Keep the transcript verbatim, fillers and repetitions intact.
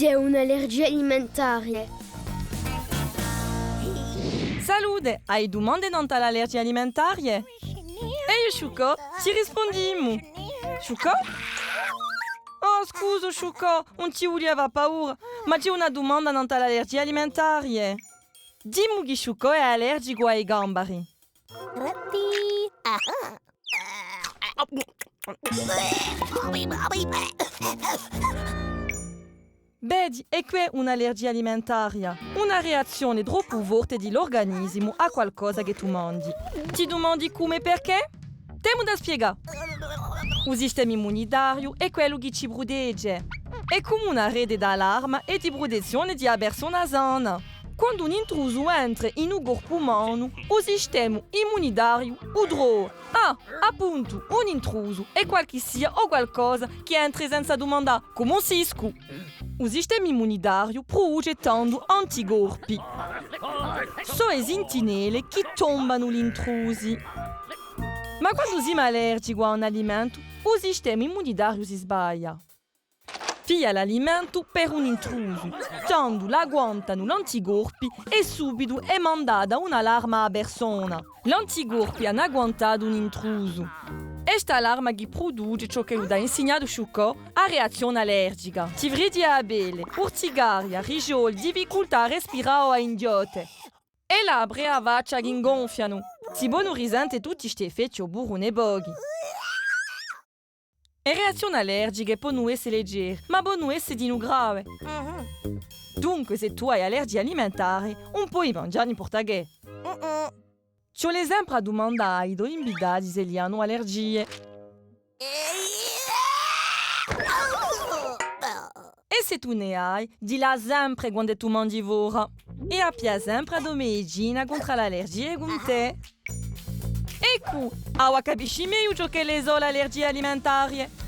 hè un'allergia alimentaria? Salute, ai dumande nant'à l'allergie alimentarie? Eiu, Sciuccò, ti rispundimu. Sciuccò? Oh, scusa, Sciuccò, ùn ti vulia fà paura, ma ci hè una dumanda nant'à l'allergie alimentarie. Dimu chì Sciuccò hè allergicu à i gambari. Vedi, hè què un'allergia alimentaria, una reazzione troppu forte di l'organisimu à qualcosa chì tù manghji. Ti dumandi cumu è perchè? T'emu da spiegà. U sistema immunitariu hè quellu chì ci prutege. Hè cum'è una rete d'allarma è di prutezzione di a persona sana. Quandu un intrusu entra in u corpu umanu, u sistema immunitariu u trova. Ah, appuntu, un intrusu hè qualchissia o qualcosa chì entra senza dumandà, cum'è un siscu. U sistema immunitariu pruduce tandu anticorpi. Sò e sintinelle chì tombanu l'intrusi. Ma quandu simu allergicu à un alimentu, u sistema immunitariu si sbaglia. Piglia l'alimentu per un intrusu, tandu l'aguantanu l'anticorpi è subitu hè mandata un'allarma à a persona. L'anticorpi anu aguantatu un intrusu. Hè st'allarma chì pruduce ciò ch'ellu t'hà insignatu Sciuccò, a reazzione allergica. Ti frighji a pelle, urticaria, risgioli, difficultà à respirà o à inghjotte. E labbra è a faccia chì ingonfianu. Si ponu risente tutti st'effetti o puru uni pochi. E reazzione allergiche ponu esse leggere, ma ponu esse dinù grave. Dunque, s'è tù ai allergie alimentare, ùn poi manghjà n'importa chè. Ci vole sempre à dumandà à i to invitati s'elli anu allergie. È s'è tù ne ai, dilla sempre quand'è tù manghji fora. È appia sempre a to medicina contr'à l'allergie cun tè. Eccu, avà capisci megliu ciò ch'elle sò l'allergie alimentarie.